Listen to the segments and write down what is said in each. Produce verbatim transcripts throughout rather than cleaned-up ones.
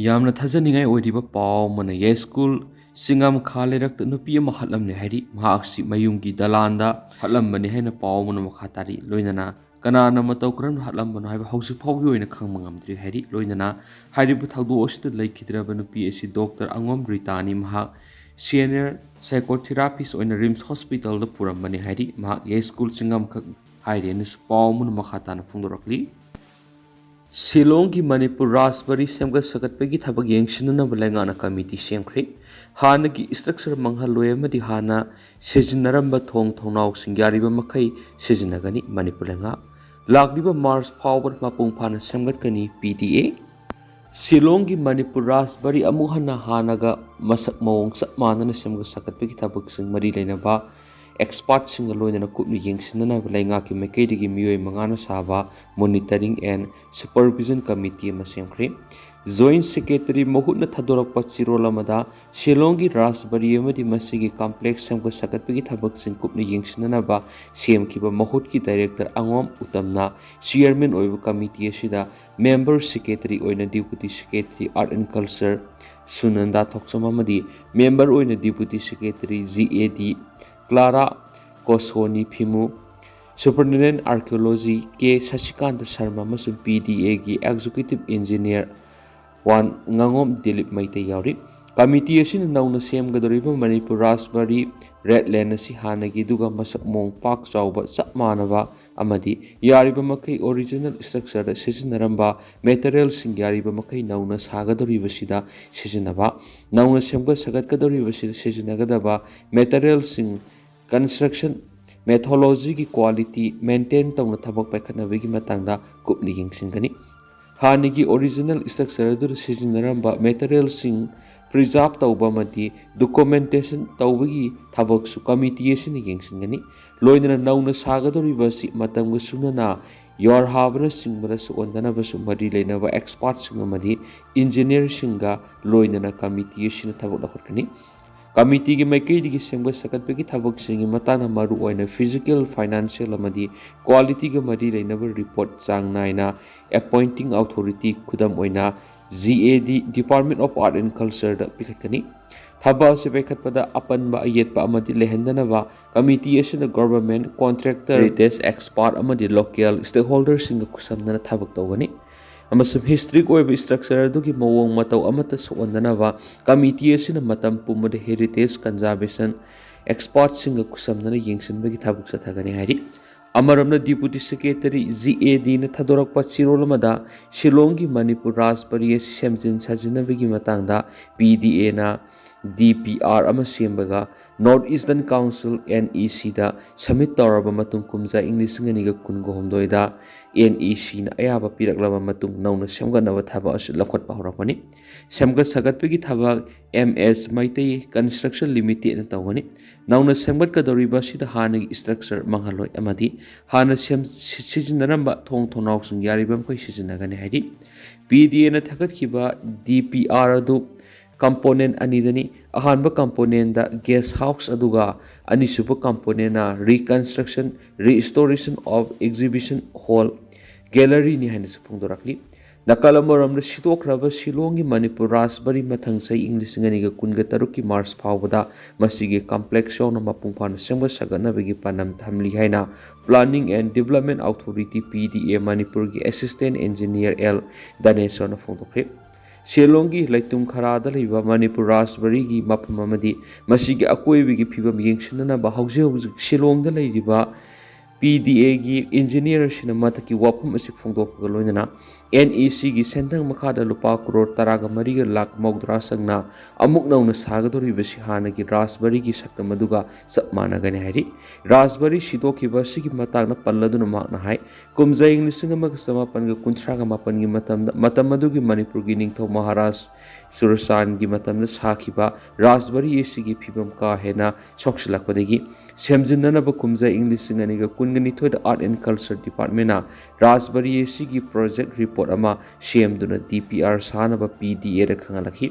ꯌꯥꯝꯅ ꯊꯥꯖꯅꯤꯡꯉꯥꯏ ꯑꯣꯏꯔꯤꯕ ꯄꯥꯎ ꯑꯃꯅ, ꯌꯥꯏꯁ꯭ꯀꯨꯜ ꯆꯤꯡꯉꯝꯈꯥ ꯂꯩꯔꯛꯇ ꯅꯨꯄꯤ ꯑꯃ ꯍꯥꯠꯂꯝꯂꯦ ꯍꯥꯏꯔꯤ꯫ ꯃꯍꯥꯛꯁꯤ ꯃꯌꯨꯝꯒꯤ ꯗꯂꯥꯟꯗ ꯍꯥꯠꯂꯝꯕꯅꯤ ꯍꯥꯏꯅ ꯄꯥꯎ ꯑꯃꯅ ꯃꯈꯥ ꯇꯥꯔꯤ꯫ ꯂꯣꯏꯅꯅ ꯀꯅꯥꯅ ꯃꯇꯧ ꯀꯔꯝꯅ ꯍꯥꯠꯂꯝꯕꯅꯣ ꯍꯥꯏꯕ ꯍꯧꯖꯤꯛ ꯐꯥꯎꯒꯤ ꯑꯣꯏꯅ ꯈꯪꯕ ꯉꯝꯗ꯭ꯔꯤ ꯍꯥꯏꯔꯤ꯫ ꯂꯣꯏꯅꯅ ꯍꯥꯏꯔꯤꯕ ꯊꯧꯗꯣꯛ ꯑꯁꯤꯗ ꯂꯩꯈꯤꯗ꯭ꯔꯕ ꯅꯨꯄꯤ ꯑꯁꯤ ꯗꯣꯛꯇꯔ ꯑꯉꯣꯝ ꯔꯤꯇꯥꯅꯤ꯫ ꯃꯍꯥꯛ ꯁꯦꯅꯤꯌꯔ ꯁꯥꯏꯀꯣꯊꯦꯔꯥꯄꯤꯁ ꯑꯣꯏꯅ ꯔꯤꯝꯁ ꯍꯣꯁꯄꯤꯇꯥꯜꯗ ꯄꯨꯔꯝꯕꯅꯤ ꯍꯥꯏꯔꯤ꯫ ꯃꯍꯥꯛ ꯌꯥꯏꯁ꯭ꯀꯨꯜ ꯆꯤꯡꯉꯝꯈꯥ ꯍꯥꯏꯔꯤ ꯍꯥꯏꯅꯁꯨ ꯄꯥꯎ ꯑꯃꯅ ꯃꯈꯥ ꯇꯥꯅ ꯐꯣꯡꯗꯣꯔꯛꯂꯤ꯫ ꯁꯤꯂꯣꯡꯒꯤ ꯃꯅꯤꯄꯨꯔ ꯔꯥꯖꯕꯥꯔꯤ ꯁꯦꯝꯒꯠ ꯁꯥꯒꯠꯄꯒꯤ ꯊꯕꯛ ꯌꯦꯡꯁꯤꯟꯅꯅꯕ ꯂꯩꯉꯥꯛꯅ ꯀꯃꯤꯇꯤ ꯁꯦꯝꯈ꯭ꯔꯦ꯫ ꯍꯥꯟꯅꯒꯤ ꯏꯁꯇ꯭ꯔꯛꯆꯔ ꯃꯥꯡꯍꯜꯂꯣꯏ ꯑꯃꯗꯤ ꯍꯥꯟꯅ ꯁꯤꯖꯤꯟꯅꯔꯝꯕ ꯊꯣꯡ ꯊꯣꯡꯅꯥꯎꯁꯤꯡ ꯌꯥꯔꯤꯕ ꯃꯈꯩ ꯁꯤꯖꯤꯟꯅꯒꯅꯤ ꯃꯅꯤꯄꯨꯔ ꯂꯩꯉꯥꯛ꯫ ꯂꯥꯛꯂꯤꯕ ꯃꯥꯔꯆ ꯐꯥꯎꯕꯗ ꯃꯄꯨꯡ ꯐꯥꯅ ꯁꯦꯝꯒꯠꯀꯅꯤ ꯄꯤ ꯗꯤ ꯑꯦ꯫ ꯁꯤꯂꯣꯡꯒꯤ ꯃꯅꯤꯄꯨꯔ ꯔꯥꯖꯕꯥꯔꯤ ꯑꯃꯨꯛ ꯍꯟꯅ ꯍꯥꯟꯅꯒ ꯃꯁꯛ ꯃꯑꯣꯡ ꯆꯞ ꯃꯥꯟꯅꯅ ꯁꯦꯝꯒꯠ ꯁꯥꯒꯠꯄꯒꯤ ꯊꯕꯛꯁꯤꯡ ꯃꯔꯤ ꯂꯩꯅꯕ ꯑꯦꯛꯁꯄꯥꯔꯠꯁꯤꯡꯒ ꯂꯣꯏꯅꯅ ꯀꯨꯞꯅ ꯌꯦꯡꯁꯤꯟꯅꯅꯕ ꯂꯩꯉꯥꯛꯀꯤ ꯃꯥꯏꯀꯩꯗꯒꯤ ꯃꯤꯑꯣꯏ ꯃꯉꯥꯅ ꯁꯥꯕ ꯃꯣꯅꯤꯇꯔꯤꯡ ꯑꯦꯟ ꯁꯨꯄꯔꯚꯤꯖꯟ ꯀꯃꯤꯇꯤ ꯑꯃ ꯁꯦꯝꯈ꯭ꯔꯦ꯫ ꯖꯣꯏꯟꯠ ꯁꯦꯀ꯭ꯔꯦꯇꯔꯤ ꯃꯍꯨꯠꯅ ꯊꯥꯗꯣꯔꯛꯄ ꯆꯦꯔꯣꯜ ꯑꯃꯗ ꯁꯤꯂꯣꯡꯒꯤ ꯔꯥꯖꯕꯥꯔꯤ ꯑꯃꯗꯤ ꯃꯁꯤꯒꯤ ꯀꯝꯄ꯭ꯂꯦꯛꯁ ꯁꯦꯝꯒꯠ ꯁꯥꯒꯠꯄꯒꯤ ꯊꯕꯛꯁꯤꯡ ꯀꯨꯞꯅ ꯌꯦꯡꯁꯤꯟꯅꯅꯕ ꯁꯦꯝꯈꯤꯕ ꯃꯍꯨꯠꯀꯤ ꯗꯥꯏꯔꯦꯛꯇꯔ ꯑꯉꯣꯝ ꯎꯇꯝꯅ ꯆꯤꯌꯔꯃꯦꯟ ꯑꯣꯏꯕ ꯀꯃꯤꯇꯤ ꯑꯁꯤꯗ ꯃꯦꯝꯕꯔ ꯁꯦꯀ꯭ꯔꯦꯇꯔꯤ ꯑꯣꯏꯅ deputy secretary art and culture Sunanda Thokchom ꯑꯃꯗꯤ ꯃꯦꯝꯕꯔ ꯑꯣꯏꯅ deputy secretary G A D Clara Kosoni Phimu, superintendent archaeology K Sashikanta Sharma ꯑꯃꯁꯨꯡ ꯄꯤ ꯗꯤ ꯑꯦꯒꯤ ꯑꯦꯛꯖꯤꯀ꯭ꯌꯨꯇꯤꯚ ꯏꯟꯖꯤꯅꯤꯌꯔ ꯋꯥꯟ ꯉꯥꯉꯣꯝ ꯗꯤꯂꯤꯞ ꯃꯩꯇꯩ ꯌꯥꯎꯔꯤ꯫ ꯀꯃꯤꯇꯤ ꯑꯁꯤꯅ ꯅꯧꯅ ꯁꯦꯝꯒꯗꯧꯔꯤꯕ ꯃꯅꯤꯄꯨꯔ ꯔꯥꯖꯕꯥꯔꯤ ꯔꯦꯗ ꯂꯦꯟ ꯑꯁꯤ ꯍꯥꯟꯅꯒꯤꯗꯨꯒ ꯃꯁꯛ ꯃꯑꯣꯡ ꯄꯥꯛ ꯆꯥꯎꯕ ꯆꯞ ꯃꯥꯟꯅꯕ ꯑꯃꯗꯤ ꯌꯥꯔꯤꯕ ꯃꯈꯩ ꯑꯣꯔꯤꯖꯤꯅꯦꯜ ꯏꯁꯇ꯭ꯔꯛꯆꯔꯗ ꯁꯤꯖꯤꯟꯅꯔꯝꯕ ꯃꯦꯇꯔꯤꯌꯦꯜꯁꯤꯡ ꯌꯥꯔꯤꯕ ꯃꯈꯩ ꯅꯧꯅ ꯁꯥꯒꯗꯧꯔꯤꯕꯁꯤꯗ ꯁꯤꯖꯤꯟꯅꯕ, ꯅꯧꯅ ꯁꯦꯝꯒꯠ ꯁꯥꯒꯠꯀꯗꯧꯔꯤꯕꯁꯤꯗ ꯁꯤꯖꯤꯟꯅꯒꯗꯕ ꯃꯦꯇꯔꯤꯌꯦꯜꯁꯤꯡ, ꯀꯟꯁꯇ꯭ꯔꯛꯁꯟ ꯃꯦꯊꯣꯂꯣꯖꯤꯒꯤ ꯀ꯭ꯋꯥꯂꯤꯇꯤ ꯃꯦꯟꯇꯦꯟ ꯇꯧꯅ ꯊꯕꯛ ꯄꯥꯏꯈꯠꯅꯕꯒꯤ ꯃꯇꯥꯡꯗ ꯀꯨꯞꯅ ꯌꯦꯡꯁꯤꯟꯒꯅꯤ꯫ ꯍꯥꯟꯅꯒꯤ ꯑꯣꯔꯤꯖꯤꯅꯦꯜ ꯏꯁꯇ꯭ꯔꯛꯆꯔ ꯑꯗꯨꯗ ꯁꯤꯖꯤꯟꯅꯔꯝꯕ ꯃꯦꯇꯔꯤꯌꯦꯜꯁꯤꯡ ꯄ꯭ꯔꯤꯖꯥꯔꯚ ꯇꯧꯕ ꯑꯃꯗꯤ ꯗꯣꯀꯨꯃꯦꯟꯇꯦꯁꯟ ꯇꯧꯕꯒꯤ ꯊꯕꯛꯁꯨ ꯀꯃꯤꯇꯤ ꯑꯁꯤꯅ ꯌꯦꯡꯁꯤꯟꯒꯅꯤ꯫ ꯂꯣꯏꯅꯅ ꯅꯧꯅ ꯁꯥꯒꯗꯧꯔꯤꯕ ꯑꯁꯤ ꯃꯇꯝꯒ ꯆꯨꯅꯅ ꯌꯣꯔꯍꯥꯕꯅꯆꯤꯡꯕꯗ ꯁꯣꯛꯍꯟꯗꯅꯕꯁꯨ ꯃꯔꯤ ꯂꯩꯅꯕ ꯑꯦꯛꯁꯄꯥꯔꯠꯁꯤꯡ ꯑꯃꯗꯤ ꯏꯟꯖꯤꯅꯤꯌꯔꯁꯤꯡꯒ ꯂꯣꯏꯅꯅ ꯀꯃꯤꯇꯤ ꯑꯁꯤꯅ ꯊꯕꯛ ꯂꯧꯈꯠꯀꯅꯤ꯫ ꯀꯃꯤꯇꯤꯒꯤ ꯃꯥꯏꯀꯩꯗꯒꯤ ꯁꯦꯝꯒꯠ ꯁꯥꯒꯠꯄꯒꯤ ꯊꯕꯛꯁꯤꯡꯒꯤ ꯃꯇꯥꯡꯗ ꯃꯔꯨꯑꯣꯏꯅ physical, financial ꯑꯃꯗꯤ qualityꯒ ꯃꯔꯤ ꯂꯩꯅꯕ report ꯆꯥꯡ ꯅꯥꯏꯅ appointing authority, ꯈꯨꯗꯝ ꯑꯣꯏꯅ G A D, Department of Art and Cultureꯗ ꯄꯤꯈꯠꯀꯅꯤ꯫ ꯊꯕꯛ ꯑꯁꯤ ꯄꯥꯏꯈꯠꯄꯗ ꯑꯄꯟꯕ ꯑꯌꯦꯠꯄ ꯑꯃꯗꯤ ꯂꯩꯍꯟꯗꯅꯕ ꯀꯃꯤꯇꯤ ꯑꯁꯤꯅ government, contractor, heritage expert ꯑꯃꯗꯤ local stakeholderꯁꯤꯡꯒ ꯈꯨꯠꯁꯝꯅꯅ ꯊꯕꯛ ꯇꯧꯒꯅꯤ꯫ ꯑꯃꯁꯨꯡ historic ꯑꯣꯏꯕ structure ꯑꯗꯨꯒꯤ ꯃꯑꯣꯡ ꯃꯇꯧ ꯑꯃꯠꯇ ꯁꯣꯛꯍꯟꯗꯅꯕ ꯀꯃꯤꯇꯤ ꯑꯁꯤꯅ ꯃꯇꯝ ꯄꯨꯝꯕꯗ heritage conservation expertꯁꯤꯡꯒ ꯈꯨꯠꯁꯝꯅꯅ ꯌꯦꯡꯁꯤꯟꯕꯒꯤ ꯊꯕꯛ ꯆꯠꯊꯒꯅꯤ ꯍꯥꯏꯔꯤ꯫ ꯑꯃꯔꯣꯝꯗ Deputy Secretary G A Dꯅ ꯊꯥꯗꯣꯔꯛꯄ ꯆꯦꯔꯣꯜ ꯑꯃꯗ ꯁꯤꯂꯣꯡꯒꯤ ꯃꯅꯤꯄꯨꯔ ꯔꯥꯖꯕꯥꯔꯤ ꯑꯁꯤ ꯁꯦꯝꯖꯤꯟ ꯁꯥꯖꯤꯟꯅꯕꯒꯤ ꯃꯇꯥꯡꯗ P D Aꯅ D P R ꯑꯃ ꯁꯦꯝꯕꯒ North Eastern Council, NECꯗ submit ꯇꯧꯔꯕ ꯃꯇꯨꯡ ꯀꯨꯝꯖꯥ ꯏꯪ ꯂꯤꯁꯤꯡ ꯑꯅꯤꯒ ꯀꯨꯟꯒ ꯍꯨꯝꯗꯣꯏꯗ NECꯅ ꯑꯌꯥꯕ ꯄꯤꯔꯛꯂꯕ ꯃꯇꯨꯡ ꯅꯧꯅ ꯁꯦꯝꯒꯠꯅꯕ ꯊꯕꯛ ꯑꯁꯤ ꯂꯧꯈꯠꯄ ꯍꯧꯔꯛꯄꯅꯤ꯫ ꯁꯦꯝꯒꯠ ꯁꯥꯒꯠꯄꯒꯤ ꯊꯕꯛ M S Meitei Construction Limitedꯅ ꯇꯧꯒꯅꯤ꯫ ꯅꯧꯅ ꯁꯦꯝꯒꯠꯀꯗꯧꯔꯤꯕ ꯑꯁꯤꯗ ꯍꯥꯟꯅꯒꯤ structure ꯃꯥꯡꯍꯜꯂꯣꯏ ꯑꯃꯗꯤ ꯍꯥꯟꯅ ꯁꯦꯝ-, ꯁꯤ-, ꯁꯤꯖꯤꯟꯅꯔꯝꯕ ꯊꯣꯡ ꯊꯣꯡꯅꯥꯎꯁꯤꯡ ꯌꯥꯔꯤꯕ ꯃꯈꯩ ꯁꯤꯖꯤꯟꯅꯒꯅꯤ ꯍꯥꯏꯔꯤ꯫ P D Aꯅ ꯊꯥꯒꯠꯈꯤꯕ D P R ꯑꯗꯨ component ꯑꯅꯤꯗꯅꯤ꯫ ꯑꯍꯥꯟꯕ componentꯗ guest house ꯑꯗꯨꯒ ꯑꯅꯤꯁꯨꯕ componentꯅ reconstruction, restoration of exhibition hall, galleryꯅꯤ ꯍꯥꯏꯅꯁꯨ ꯐꯣꯡꯗꯣꯔꯛꯂꯤ꯫ ꯅꯥꯀꯜ ꯑꯃꯔꯣꯝꯗ ꯁꯤꯗꯣꯛꯈ꯭ꯔꯕ ꯁꯤꯂꯣꯡꯒꯤ ꯃꯅꯤꯄꯨꯔ ꯔꯥꯖꯕꯥꯔꯤ ꯃꯊꯪ ꯆꯍꯤ ꯏꯪ ꯂꯤꯁꯤꯡ ꯑꯅꯤꯒ ꯀꯨꯟꯒ ꯇꯔꯨꯛꯀꯤ March ꯐꯥꯎꯕꯗ ꯃꯁꯤꯒꯤ complex ꯌꯥꯎꯅ ꯃꯄꯨꯡ ꯐꯥꯅ ꯁꯦꯝꯒꯠ ꯁꯥꯒꯠꯅꯕꯒꯤ ꯄꯥꯟꯗꯝ ꯊꯝꯂꯤ ꯍꯥꯏꯅ Planning and Development Authority, P D A, ꯃꯅꯤꯄꯨꯔꯒꯤ Assistant Engineer L ꯗꯥꯅꯦꯁꯣꯔꯅ ꯐꯣꯡꯗꯣꯛꯈ꯭ꯔꯦ꯫ ꯁꯤꯂꯣꯡꯒꯤ ꯂꯩꯇꯨꯝ ꯈꯔꯥꯗ ꯂꯩꯕ ꯃꯅꯤꯄꯨꯔ ꯔꯥꯖꯕꯥꯔꯤꯒꯤ ꯃꯐꯝ ꯑꯃꯗꯤ ꯃꯁꯤꯒꯤ ꯑꯀꯣꯏꯕꯒꯤ ꯐꯤꯕꯝ ꯌꯦꯡꯁꯤꯟꯅꯅꯕ ꯍꯧꯖꯤꯛ ꯍꯧꯖꯤꯛ ꯁꯤꯂꯣꯡꯗ ꯂꯩꯔꯤꯕ P D Aꯒꯤ engineerꯁꯤꯡꯅ ꯃꯊꯛꯀꯤ ꯋꯥꯐꯝ ꯑꯁꯤ ꯐꯣꯡꯗꯣꯛꯄꯒ ꯂꯣꯏꯅꯅ NECꯒꯤ ꯁꯦꯟꯊꯪ ꯃꯈꯥꯗ ꯂꯨꯄꯥ ꯀ꯭ꯔꯣꯔ ꯇꯔꯥꯒ ꯃꯔꯤꯒ ꯂꯥꯈ ꯃꯧꯗ꯭ꯔꯥ ꯆꯪꯅ ꯑꯃꯨꯛ ꯅꯧꯅ ꯁꯥꯒꯗꯧꯔꯤꯕꯁꯤ ꯍꯥꯟꯅꯒꯤ ꯔꯥꯖꯕꯥꯔꯤꯒꯤ ꯁꯛꯇꯝ ꯑꯗꯨꯒ ꯆꯞ ꯃꯥꯟꯅꯒꯅꯤ ꯍꯥꯏꯔꯤ꯫ ꯔꯥꯖꯕꯥꯔꯤ ꯁꯤꯗꯣꯛꯈꯤꯕ ꯑꯁꯤꯒꯤ ꯃꯇꯥꯡꯗ ꯄꯜꯂꯗꯨꯅ ꯃꯍꯥꯛꯅ ꯍꯥꯏ, ꯀꯨꯝꯖꯥ ꯏꯪ ꯂꯤꯁꯤꯡ ꯑꯃꯒ ꯆꯃꯥꯄꯟꯒ ꯀꯨꯟꯊ꯭ꯔꯥꯒ ꯃꯥꯄꯟꯒꯤ ꯃꯇꯝꯗ, ꯃꯇꯝ ꯑꯗꯨꯒꯤ ꯃꯅꯤꯄꯨꯔꯒꯤ ꯅꯤꯡꯊꯧ ꯃꯍꯥꯔꯥꯖ ꯁꯨꯔꯆꯥꯟꯒꯤ ꯃꯇꯝꯗ ꯁꯥꯈꯤꯕ ꯔꯥꯖꯕꯥꯔꯤ ꯑꯁꯤꯒꯤ ꯐꯤꯕꯝ ꯀꯥ ꯍꯦꯟꯅ ꯁꯣꯛꯆꯤꯜꯂꯛꯄꯗꯒꯤ ꯁꯦꯝꯖꯤꯟꯅꯅꯕ ꯀꯨꯝꯖꯥ ꯏꯪ ꯂꯤꯁꯤꯡ ꯑꯅꯤꯒ ꯀꯨꯟꯒ ꯅꯤꯊꯣꯏꯗ Art and Culture Departmentꯅ ꯔꯥꯖꯕꯥꯔꯤ ꯑꯁꯤꯒꯤ project report ꯑꯃ ꯁꯦꯝꯗꯨꯅ D P R ꯁꯥꯅꯕ P D Aꯗ ꯈꯪꯍꯜꯂꯛꯈꯤ꯫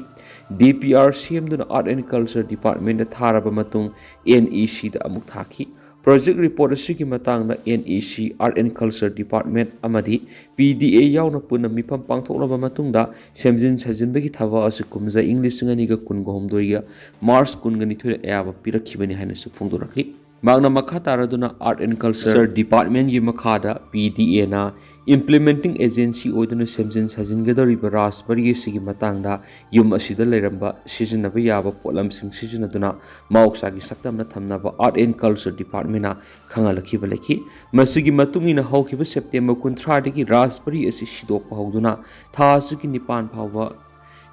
ꯗꯤ ꯄꯤ ꯑꯥꯔ ꯁꯦꯝꯗꯨꯅ Art and Culture Departmentꯇ ꯊꯥꯔꯕ ꯃꯇꯨꯡ, ꯑꯦꯟ ꯏ ꯁꯤꯗ ꯑꯃꯨꯛ ꯊꯥꯈꯤ꯫ Project report ꯑꯁꯤꯒꯤ ꯃꯇꯥꯡꯗ ꯑꯦꯟ ꯏ ꯁꯤ, Art and Culture Department ꯑꯃꯗꯤ ꯄꯤ ꯗꯤ ꯑꯦ ꯌꯥꯎꯅ ꯄꯨꯟꯅ ꯃꯤꯐꯝ ꯄꯥꯡꯊꯣꯛꯂꯕ ꯃꯇꯨꯡꯗ ꯁꯦꯝꯖꯤꯟ ꯁꯥꯖꯤꯟꯕꯒꯤ ꯊꯕꯛ ꯑꯁꯤ ꯀꯨꯝꯖꯥ ꯏꯪ ꯂꯤꯁꯤꯡ ꯑꯅꯤꯒ ꯀꯨꯟꯒ ꯍꯨꯝꯗꯣꯏꯒꯤ ꯃꯥꯔꯆ ꯀꯨꯟꯒ ꯅꯤꯊꯣꯏꯗ ꯑꯌꯥꯕ ꯄꯤꯔꯛꯈꯤꯕꯅꯤ ꯍꯥꯏꯅꯁꯨ ꯐꯣꯡꯗꯣꯔꯛꯂꯤ꯫ ꯃꯍꯥꯛꯅ ꯃꯈꯥ ꯇꯥꯔꯗꯨꯅ Art and Culture Departmentꯀꯤ ꯃꯈꯥꯗ ꯄꯤ ꯗꯤ ꯑꯦꯅ implementing agency ꯑꯣꯏꯗꯨꯅ ꯁꯦꯝꯖꯤꯟ ꯁꯥꯖꯤꯟꯒꯗꯧꯔꯤꯕ ꯔꯥꯖꯕꯥꯔꯤ ꯑꯁꯤꯒꯤ ꯃꯇꯥꯡꯗ ꯌꯨꯝ ꯑꯁꯤꯗ ꯂꯩꯔꯝꯕ ꯁꯤꯖꯤꯟꯅꯕ ꯌꯥꯕ ꯄꯣꯠꯂꯝꯁꯤꯡ ꯁꯤꯖꯤꯟꯅꯗꯨꯅ ꯃꯍꯧꯁꯥꯒꯤ ꯁꯛꯇꯝꯅ ꯊꯝꯅꯕ Art and Culture Departmentꯅ ꯈꯪꯍꯜꯂꯛꯈꯤꯕ ꯂꯩꯈꯤ꯫ ꯃꯁꯤꯒꯤ ꯃꯇꯨꯡ ꯏꯟꯅ ꯍꯧꯈꯤꯕ ꯁꯦꯞꯇꯦꯝꯕꯔ ꯀꯨꯟꯊ꯭ꯔꯥꯗꯒꯤ ꯔꯥꯖꯕꯥꯔꯤ ꯑꯁꯤ ꯁꯤꯗꯣꯛꯄ ꯍꯧꯗꯨꯅ ꯊꯥ ꯑꯁꯤꯒꯤ ꯅꯤꯄꯥꯟ ꯐꯥꯎꯕ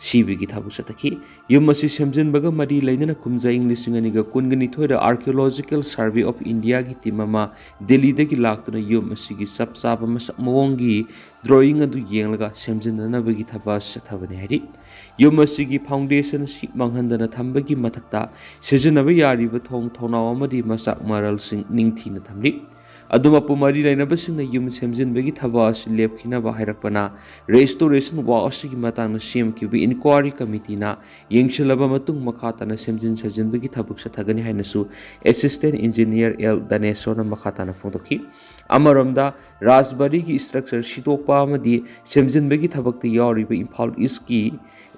ꯁꯤꯕꯒꯤ ꯊꯕꯛ ꯆꯠꯊꯈꯤ꯫ ꯌꯨꯝ ꯑꯁꯤ ꯁꯦꯝꯖꯤꯟꯕꯒ ꯃꯔꯤ ꯂꯩꯅꯅ ꯀꯨꯝꯖꯥ ꯏꯪ ꯂꯤꯁꯤꯡ ꯑꯅꯤꯒ ꯀꯨꯟꯒ ꯅꯤꯊꯣꯏꯗ Archaeological Survey of Indiaꯒꯤ team ꯑꯃ ꯗꯦꯜꯂꯤꯗꯒꯤ ꯂꯥꯛꯇꯨꯅ ꯌꯨꯝ ꯑꯁꯤꯒꯤ ꯆꯞ ꯆꯥꯕ ꯃꯁꯛ ꯃꯑꯣꯡꯒꯤ drawing ꯑꯗꯨ ꯌꯦꯡꯂꯒ ꯁꯦꯝꯖꯤꯟꯅꯅꯕꯒꯤ ꯊꯕꯛ ꯑꯁꯤ ꯆꯠꯊꯕꯅꯤ ꯍꯥꯏꯔꯤ꯫ ꯌꯨꯝ ꯑꯁꯤꯒꯤ foundation ꯑꯁꯤ ꯃꯥꯡꯍꯟꯗꯅ ꯊꯝꯕꯒꯤ ꯃꯊꯛꯇ ꯁꯤꯖꯤꯟꯅꯕ ꯌꯥꯔꯤꯕ ꯊꯣꯡ ꯊꯣꯡꯅꯥꯎ ꯑꯃꯗꯤ ꯃꯆꯥꯛ ꯃꯔꯜꯁꯤꯡ ꯅꯤꯡꯊꯤꯅ ꯊꯝꯂꯤ꯫ ꯑꯗꯨꯝ ꯃꯄꯨ ꯃꯔꯤ ꯂꯩꯅꯕꯁꯤꯡꯅ ꯌꯨꯝ ꯁꯦꯝꯖꯤꯟꯕꯒꯤ ꯊꯕꯛ ꯑꯁꯤ ꯂꯦꯞꯈꯤꯅꯕ ꯍꯥꯏꯔꯛꯄꯅ restoration work ꯑꯁꯤꯒꯤ ꯃꯇꯥꯡꯗ ꯁꯦꯝꯈꯤꯕ inquiry committeeꯅ ꯌꯦꯡꯁꯤꯜꯂꯕ ꯃꯇꯨꯡ ꯃꯈꯥ ꯇꯥꯅ ꯁꯦꯝꯖꯤꯟ ꯁꯥꯖꯤꯟꯕꯒꯤ ꯊꯕꯛ ꯆꯠꯊꯒꯅꯤ ꯍꯥꯏꯅꯁꯨ Assistant Engineer ꯑꯦꯜ ꯗꯅꯦꯁꯣꯔꯅ ꯃꯈꯥ ꯇꯥꯅ ꯐꯣꯡꯗꯣꯛꯈꯤ꯫ ꯑꯃꯔꯣꯝꯗ ꯔꯥꯖꯕꯥꯔꯤꯒꯤ structure ꯁꯤꯗꯣꯛꯄ ꯑꯃꯗꯤ ꯁꯦꯝꯖꯤꯟꯕꯒꯤ ꯊꯕꯛꯇ ꯌꯥꯎꯔꯤꯕ ꯏꯝꯐꯥꯜ ꯏꯁꯀꯤ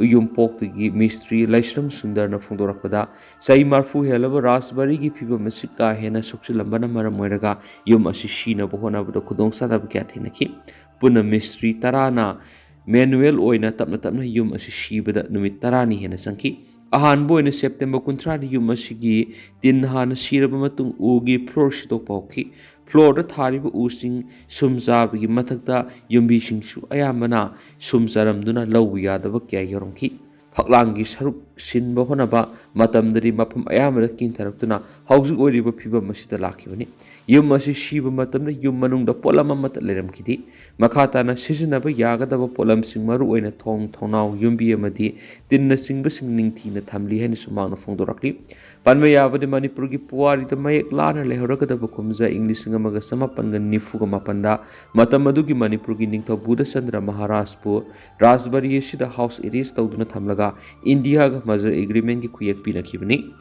ꯌꯨꯝꯄꯣꯛꯇꯒꯤ ꯃꯤꯁꯇ꯭ꯔꯤ ꯂꯥꯏꯁ꯭ꯔꯝ ꯁꯨꯟꯗꯔꯅ ꯐꯣꯡꯗꯣꯔꯛꯄꯗ, ꯆꯍꯤ ꯃꯔꯐꯨ ꯍꯦꯜꯂꯕ ꯔꯥꯖꯕꯥꯔꯤꯒꯤ ꯐꯤꯕꯝ ꯑꯁꯤ ꯀꯥ ꯍꯦꯟꯅ ꯁꯣꯛꯆꯤꯜꯂꯝꯕꯅ ꯃꯔꯝ ꯑꯣꯏꯔꯒ ꯌꯨꯝ ꯑꯁꯤ ꯁꯤꯅꯕ ꯍꯣꯠꯅꯕꯗ ꯈꯨꯗꯣꯡꯆꯥꯗꯕ ꯀꯌꯥ ꯊꯦꯡꯅꯈꯤ꯫ ꯄꯨꯟꯅ ꯃꯤꯁꯇ꯭ꯔꯤ ꯇꯔꯥꯅ manual ꯑꯣꯏꯅ ꯇꯞꯅ ꯇꯞꯅ ꯌꯨꯝ ꯑꯁꯤ ꯁꯤꯕꯗ ꯅꯨꯃꯤꯠ ꯇꯔꯥꯅꯤ ꯍꯦꯟꯅ ꯆꯪꯈꯤ꯫ ꯑꯍꯥꯟꯕ ꯑꯣꯏꯅ ꯁꯦꯞꯇꯦꯝꯕꯔ ꯀꯨꯟꯊ꯭ꯔꯥꯗ ꯌꯨꯝ ꯑꯁꯤꯒꯤ ꯇꯤꯟ ꯍꯥꯟꯅ ꯁꯤꯔꯕ ꯃꯇꯨꯡ ꯎꯒꯤ floor ꯁꯤꯗꯣꯛꯄ ꯍꯧꯈꯤ꯫ Floorꯗ ꯊꯥꯔꯤꯕ ꯎꯁꯤꯡ ꯁꯨꯝ ꯆꯥꯕꯒꯤ ꯃꯊꯛꯇ ꯌꯨꯝꯕꯤꯁꯤꯡꯁꯨ ꯑꯌꯥꯝꯕꯅ ꯁꯨꯝ ꯆꯥꯔꯝꯗꯨꯅ ꯂꯧꯕ ꯌꯥꯗꯕ ꯀꯌꯥ ꯌꯥꯎꯔꯝꯈꯤ꯫ ꯐꯛꯂꯥꯡꯒꯤ ꯁꯔꯨꯛ ꯁꯤꯟꯕ ꯍꯣꯠꯅꯕ ꯃꯇꯝꯗꯗꯤ ꯃꯐꯝ ꯑꯌꯥꯝꯕꯗ ꯀꯤꯟꯊꯔꯛꯇꯨꯅ ꯍꯧꯖꯤꯛ ꯑꯣꯏꯔꯤꯕ ꯐꯤꯕꯝ ꯑꯁꯤꯗ ꯂꯥꯛꯈꯤꯕꯅꯤ꯫ ꯌꯨꯝ ꯑꯁꯤ ꯁꯤꯕ ꯃꯇꯝꯗ ꯌꯨꯝ ꯃꯅꯨꯡꯗ ꯄꯣꯠꯂꯝ ꯑꯃꯠꯇ ꯂꯩꯔꯝꯈꯤꯗꯦ꯫ ꯃꯈꯥ ꯇꯥꯅ ꯁꯤꯖꯤꯟꯅꯕ ꯌꯥꯒꯗꯕ ꯄꯣꯠꯂꯝꯁꯤꯡ, ꯃꯔꯨꯑꯣꯏꯅ ꯊꯣꯡ, ꯊꯣꯡꯅꯥꯎ, ꯌꯨꯝꯕꯤ ꯑꯃꯗꯤ ꯇꯤꯟꯅꯆꯤꯡꯕꯁꯤꯡ ꯅꯤꯡꯊꯤꯅ ꯊꯝꯂꯤ ꯍꯥꯏꯅꯁꯨ ꯃꯍꯥꯛꯅ ꯐꯣꯡꯗꯣꯔꯛꯂꯤ꯫ ꯄꯟꯕ ꯌꯥꯕꯗꯤ, ꯃꯅꯤꯄꯨꯔꯒꯤ ꯄꯨꯋꯥꯔꯤꯗ ꯃꯌꯦꯛ ꯂꯥꯅ ꯂꯩꯍꯧꯔꯒꯗꯕ ꯀꯨꯝꯖꯥ ꯏꯪ ꯂꯤꯁꯤꯡ ꯑꯃꯒ ꯆꯃꯥꯄꯟꯒ ꯅꯤꯐꯨꯒ ꯃꯥꯄꯟꯗ ꯃꯇꯝ ꯑꯗꯨꯒꯤ ꯃꯅꯤꯄꯨꯔꯒꯤ ꯅꯤꯡꯊꯧ ꯕꯨꯙꯆꯟꯗ꯭ꯔ ꯃꯍꯥꯔꯥꯖꯄꯨ ꯔꯥꯖꯕꯥꯔꯤ ꯑꯁꯤꯗ house arrest ꯇꯧꯗꯨꯅ ꯊꯝꯂꯒ ꯏꯟꯗꯤꯌꯥꯒ merger agreement ꯀꯤ ꯈꯨꯌꯦꯛ ꯄꯤꯅꯈꯤꯕꯅꯤ꯫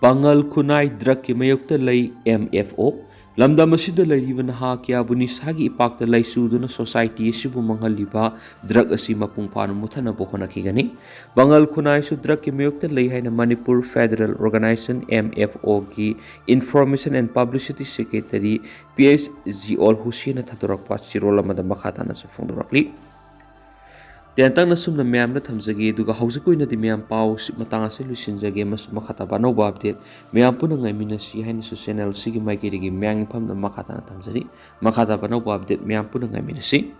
ꯄꯥꯉꯜ ꯈꯨꯟꯅꯥꯏ drug ꯀꯤ ꯃꯥꯌꯣꯛꯇ ꯂꯩ, M F O꯫ ꯂꯝꯗꯝ ꯑꯁꯤꯗ ꯂꯩꯔꯤꯕ ꯅꯍꯥ ꯀꯌꯥꯕꯨ ꯅꯤꯁꯥꯒꯤ ꯏꯄꯥꯛꯇ ꯂꯩꯆꯨꯗꯨꯅ society ꯑꯁꯤꯕꯨ ꯃꯥꯡꯍꯜꯂꯤꯕ drug ꯑꯁꯤ ꯃꯄꯨꯡ ꯐꯥꯅ ꯃꯨꯊꯠꯅꯕ ꯍꯣꯠꯅꯈꯤꯒꯅꯤ꯫ ꯄꯥꯉꯜ ꯈꯨꯟꯅꯥꯏꯁꯨ drug ꯀꯤ ꯃꯥꯌꯣꯛꯇ ꯂꯩ ꯍꯥꯏꯅ Manipur Federal Organisation, M F O ꯒꯤ Information and Publicity Secretary P H Ziol Hussain ꯅ ꯊꯥꯗꯣꯔꯛꯄ ꯆꯦꯔꯣꯜ ꯑꯃꯗ ꯃꯈꯥ ꯇꯥꯅꯁꯨ ꯐꯣꯡꯗꯣꯔꯛꯂꯤ꯫ ꯇꯦꯟꯇꯛꯅ ꯁꯨꯝꯅ ꯃꯌꯥꯝꯗ ꯊꯝꯖꯒꯦ, ꯑꯗꯨꯒ ꯍꯧꯖꯤꯛꯀꯤ ꯑꯣꯏꯅꯗꯤ ꯃꯌꯥꯝ ꯄꯥꯎ ꯁꯤ ꯃꯇꯥꯡ ꯑꯁꯤ ꯂꯣꯏꯁꯤꯟꯖꯒꯦ, ꯑꯃꯁꯨꯡ ꯃꯈꯥ ꯇꯥꯕ ꯑꯅꯧꯕ update ꯃꯌꯥꯝ ꯄꯨꯟꯅ ꯉꯥꯏꯃꯤꯟꯅꯁꯤ ꯍꯥꯏꯅꯁꯨ channel ꯑꯁꯤꯒꯤ ꯃꯥꯏꯀꯩꯗꯒꯤ ꯃꯌꯥꯝꯒꯤ ꯃꯐꯝꯗ ꯃꯈꯥ ꯇꯥꯅ ꯊꯝꯖꯔꯤ꯫ ꯃꯈꯥ ꯇꯥꯕ ꯑꯅꯧꯕ update ꯃꯌꯥꯝ ꯄꯨꯟꯅ ꯉꯥꯏꯃꯤꯟꯅꯁꯤ꯫